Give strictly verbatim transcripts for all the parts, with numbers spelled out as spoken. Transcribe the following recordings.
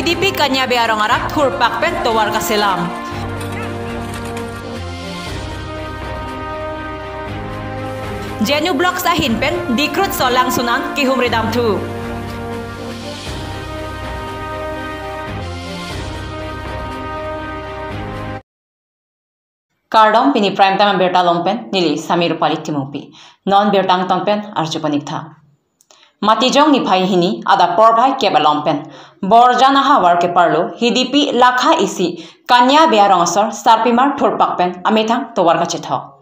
H D P Kanya Bey arong arat thurpak pen tovar kaselam. Genu Vlogs ahin pen Dikroot Solangsun an kehumri damthu. Kardom, pini Prime Time abirta along pen neli Sami Rupali Timungpi. Non birta angton pen arju pon-ik tha. Matijong niphai hini adap porphai kep along pen Borjan ahavar keparlo H D P lakha isi Kanya Bey arong asor sarpimar thurpak pen amethang tovar kachethok.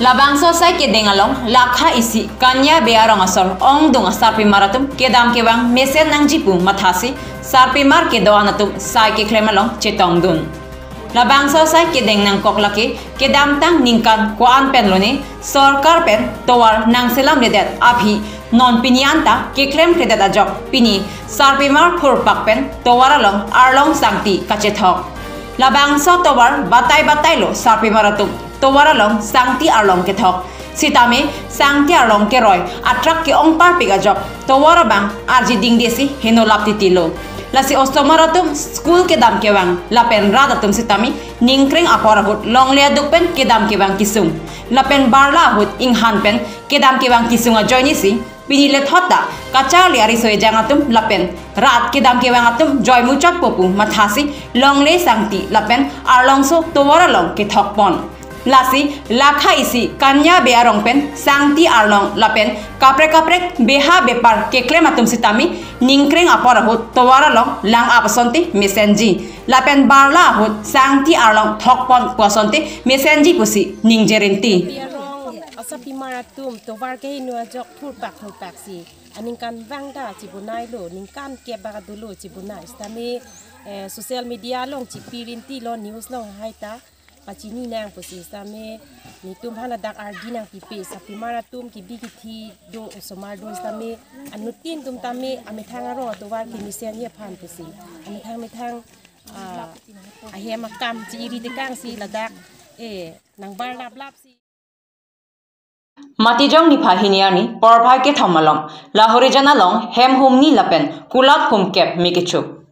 Labangso asai kedeng along lakha isi Kanya Bey arong asor ongdung asarpimar atum kedam kevang mesen nangji pu mathasi sarpimar kedo-an atum sai keklem along chetongdun. Labangso asai kedeng nangkok lake kedamtang ningkan ko-an pen lone sorkar pen tovar nangselamledet aphi non pini anta keklemkledet ajok pini sarpimar thurpak pen tovar along arlong sangti kachethok. Labangso tovar batai batai lo sarpimar atum tovar along sangti arlong kethok. Sitame sangti arlong keroi atrak ke-ong parpik ajok tovar abang arji dingde si heno lap titi lo. Lasi osomar atum school kedam kevang lapen rat atum sitame ningkreng apor ahut longle aduk pen kedam kevang kesung. Lapen barla ahut inghan pen kedam kevang kesung ajoine si pini lethot ta kacharli ariso ejang atum lapen rat kedam kevang atum joi muchot po pu mathasi longle sangti lapen arlongso tovar along kethok pon. Lasi lakha isi Kanya Bey arong pen sangti arlong lapen kaprek kaprek beha bepar keklem atum sitame ningkreng apor ahut tovar along lang-ap asonte mesenji. Lapen barla ahut sangti arlong thok pon pu asonte mesenji pusi ningje rinti. Asarpimar atum tovar keheno ajok thurpak thurpak si aningkanvang ta chibonai lo, ningkan kep bak dolo chibonai. Sitame, eh, social media along chipi rinti lo, news along hai ta pachini nang pusi. Sitame netum aphan ladak ardi nangpipe, sarpimar atum kebi kethe do, osomar do sitame anuttin atum tame amethang arong atovar kemesenji aphan pusi. Amethang methang, ah, ahem akam chi-iri tekang si ladak, eh, nangbar laplap si. Matijong niphai hini arni porphai kethom along Lahorijan along hem humni lapen kulat humkep me kecho.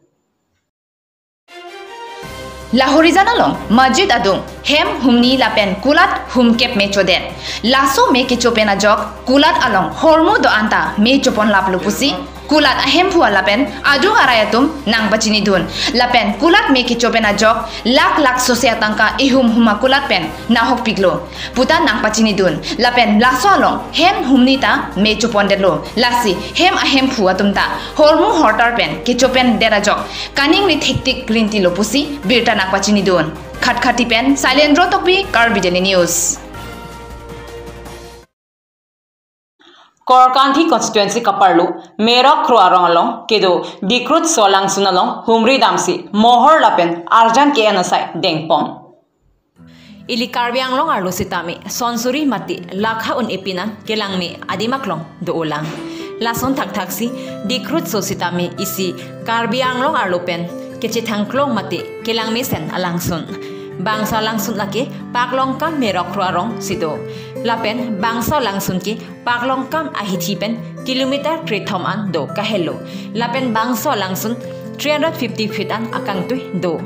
Lahorijan along masjid adung hem humni lapen kulat humkep me chodet. Laso me kecho pen ajok kulat along hormu do-an ta me chopon laplo pusi kulat ahemphu lapen adung arai atum nangpachinidun. Lapen kulat me kecho pen ajok lakh lakh sose atangka ihum huma kulat pen nahokpiklo puta nangpachinidun. Lapen laso along hem humni ta me chopondetlo. Lasi hem ahemphu atum ta hormu hortar pen kecho pendet ajok kaningri thektik rintilo pusi birta nangpachinidun. Khatkhati pen Sailendra Tokbi, Karbi Daily News. Korkanthi constituency kaparlo Merok Kro arong along kedo Dikroot Solangsun along humri damsi mohor lapen arjan ke-en asai dengpon. Ili Karbi Anglong arlo sitame sonsuri mate lakha un-e pin an kelangme adim aklong do-olang. Lason thakthaksi Dikroot So sitame isi Karbi Anglong arlo pen kechethangklong mate kelangmesen alangsun. Bangso alangsun lake Paklongkam Merok Kro arong si do. Lapen bangso alangsun ke Paklongkam ahithi pen kilometer krethom an do kahelo. Lapen bangso alangsun three hundred fifty feet an akangtui do.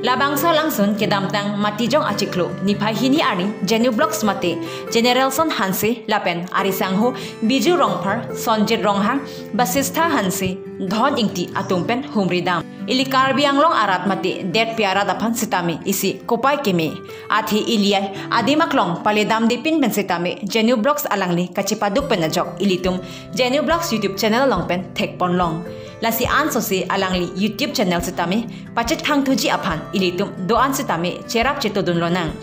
Labangso alangsun kedamtang Matijong achiklo niphai hini arni Genu Vlogs mate Generalson Hanse lapen arisangho Biju Rongphar, Sonjit Ronghang, Basistha Hanse, Dhon Ingti atum pen humri dam. Ili Karbi Anglong arat mate detpi arat aphan sitame isi kopai keme. Athe ili ai adim aklong pale damde pin pen sitame Genu Vlogs alangli kachepaduk pen ajok ilitum Genu Vlogs YouTube channel along pen thekponlong. Lasi ansose alangli YouTube channel sitame pachethangthuji aphan ilitum do-an sitame cherap chetodun lonang.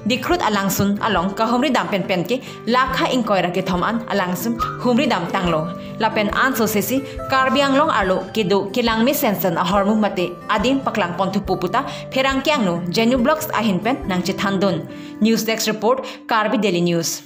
Dikroot alangsun along kahumri dam penpen ke lakha ingkoi ra kethom an alangsun humri damtanglo. Lapen ansose si Karbi Anglong arlo kedo kelangmesensen ahormu mate adim paklangponthupo puta pherangke angno Genu Vlogs ahin pen nangchethandun. News Desk Report, Karbi Daily News.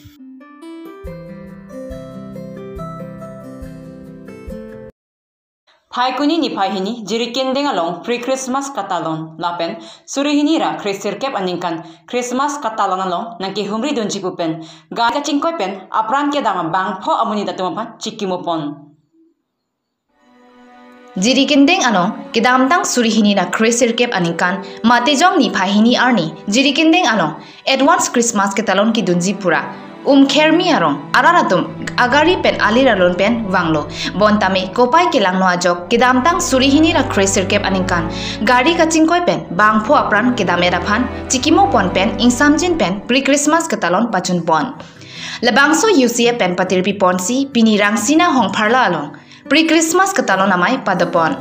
Phaikuni niphai hini Jirikinding along pre-Christmas katalon lapen suri hini ra kresirkep aningkan Christmas katalon along nangkehumri dunji pu pen gari kachingkoi pen apran kedam abangpho amonit atum aphan chikimopon. Jirikindeng along kedamtang suri hini ra kre sirkep aningkan Matijong niphai hini arni Jirikindeng along advance Christmas ketalon kedunji pura Umkhermi arong arat atum agari pen alir alon pen vanglo. Bonta me kopai kelangno ajok kedamtang suri hini ra kre sirkep aningkan gari kachingkoi pen bangpho apran kedam-et aphan chikimo pon pen ingsamjin pen pre-Christmas ketalon pachun pon. Labangso U C F pen patirpi ponsi pini Rangsina Hongpharla along pre-Christmas ketalon amei padopon.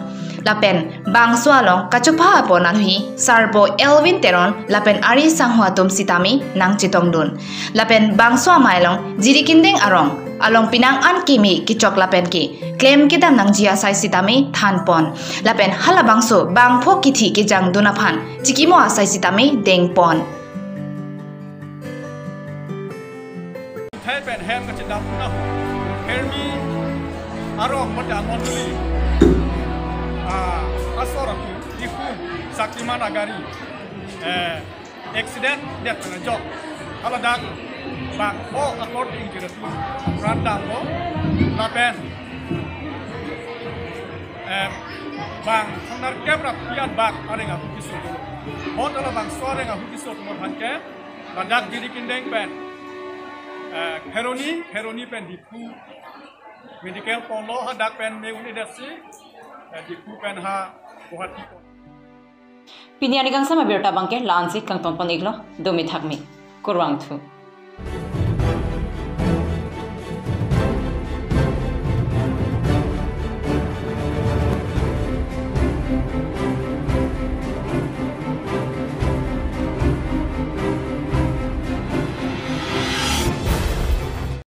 Lapen bangso along kachopha apon alhi Sarpo Elvin Teron lapen ari sangho atum sitame nangchetongdun. Lapen bangso amei along Jirikindeng arong along pinang an keme kechok lapen ke klem kedam nangji asai sitame thanpon. Lapen halabangso bangpho kithi kejangdun aphan chikimo asai sitame dengpon. Thai pen hem kachedam na Hermi arong mata mondoli ah asor aku iku Shaktiman agari eh accident det pen ajok. Haladak bangpho akor injury tu pran damlo lapen eh bang sangnar kep ra pian bak areng aku kisuk. Bot labangso areng aku kisuk mon han ke ladak Jirikindeng pen eh Kheroni, Kheroni pen Diphu medical ponlo, hadak pen me un-edetsi eh Diphu pen ha Guwahati pon. Pini arni kangsam abirta abangke la-ansi kangton pon iklo, domi thakmi. Kurvangthu.